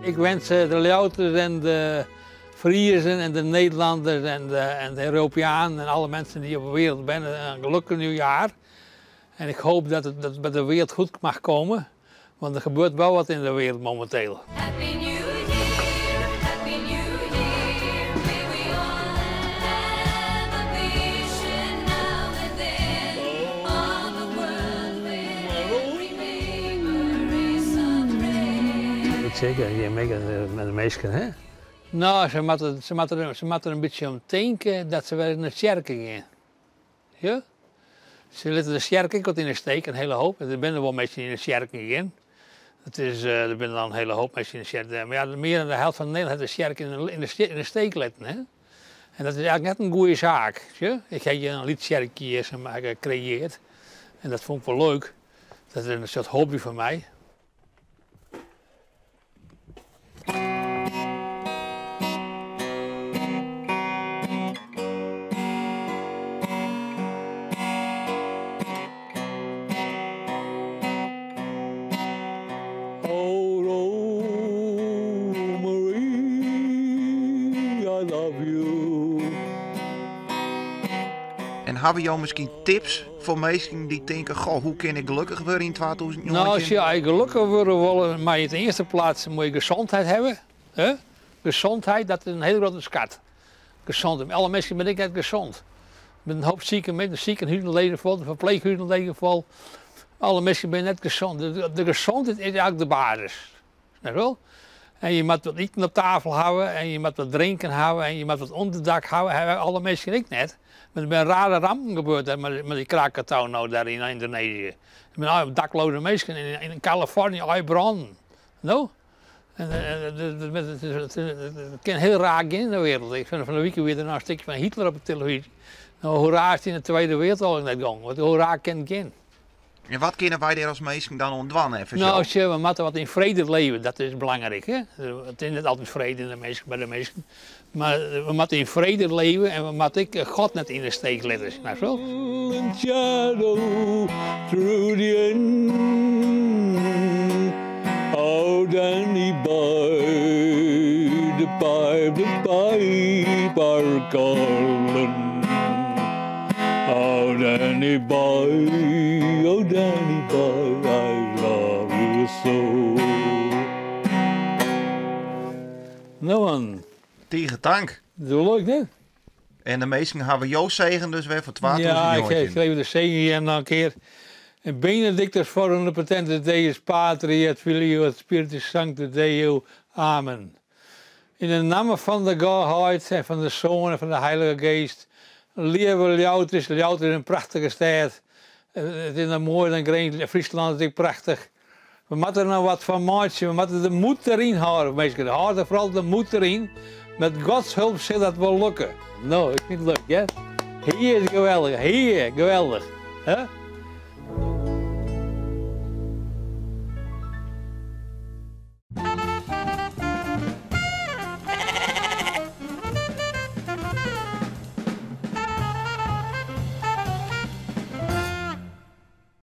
Ik wens de Ljouwerters en de Friezen en de Nederlanders en de, en de Europeanen en alle mensen die op de wereld zijn een gelukkig nieuwjaar. En ik hoop dat het, dat het met de wereld goed mag komen, want er gebeurt wel wat in de wereld momenteel. Happy New Year, Happy New Year. May we all have a vision now and then of a world where every neighbor is a friend. Zeker, je met de meesten, hè? Nou, ze moeten er een beetje om denken dat ze weer naar de kerk gaan. Ja? Ze laten de kerk ook wat in de steek, een hele hoop. Er zijn er wel mensen in de kerk gaan. Er zijn dan een hele hoop mensen in de kerk. Maar ja, meer dan de helft van Nederland heeft de kerk in de steek laten. Hè? En dat is eigenlijk net een goede zaak. Ja? Ik heb hier een liedkerkje, zeg maar, gecreëerd. En dat vond ik wel leuk. Dat is een soort hobby voor mij. Oh, Marie, I love you. En hebben jou misschien tips voor mensen die denken, goh, hoe kan ik gelukkig worden in 2019? Nou, als je eigenlijk gelukkig worden wil, maar je in de eerste plaats moet je gezondheid hebben. Hè? Gezondheid, dat is een hele grote schat. Gezondheid. Alle mensen ben ik net gezond. Met een hoop zieken, met een ziekenhuizen leven vol, de verpleeghuizen leven vol. Alle mensen ben net gezond. De gezondheid is eigenlijk de basis. Snap je wel? En je moet wat eten op tafel houden, en je moet wat drinken houden, en je moet wat onderdak houden. Hebben alle mensen ik net. Maar er zijn rare rampen gebeurd, hè, met die Krakatau nou daar in Indonesië. Er zijn al dakloze mensen in Californië, al branden. Nou? En het kan heel raar gaan in de wereld. Ik vind van de week weer een stukje van Hitler op de televisie. Nou, hoe raar is het in de Tweede Wereldoorlog net gegaan? Want hoe raar kan het gaan? En wat kunnen wij daar als mensen dan ontwannen? Even Nou, zo? als je, we moeten wat in vrede leven, dat is belangrijk. Hè? Het is niet altijd vrede in de mensen, bij de mensen. Maar we moeten in vrede leven en we moeten ook God net in de steek laten, snap je wel? In shadow through the end. Oh, Danny boy, the pipe, the pipe are calling. Oh, Danny boy, oh, Danny boy, I love you so. Nou man. Tegen dank. Dat is leuk, hè? En de meesten hebben jouw zegen dus weer voor 12 Ja, ik jongetje. geef de zegen hier nog een keer. En Benedictus voor de patente Deus Patri et Filio et Spiritus Sancti Deo. Amen. In de naam van de Godheid en van de Zoon en van de Heilige Geest. Lieve Ljouwert, Ljouwert is een prachtige stad. Het is een mooi dan Grins, Friesland is ook prachtig. We moeten er nou wat van maken, we moeten de moed erin houden. Mensen, houden vooral de moed erin. Met Gods hulp zal dat wel lukken. Nou, ik vind het leuk, hè? Hier is geweldig, hier, geweldig. Hè?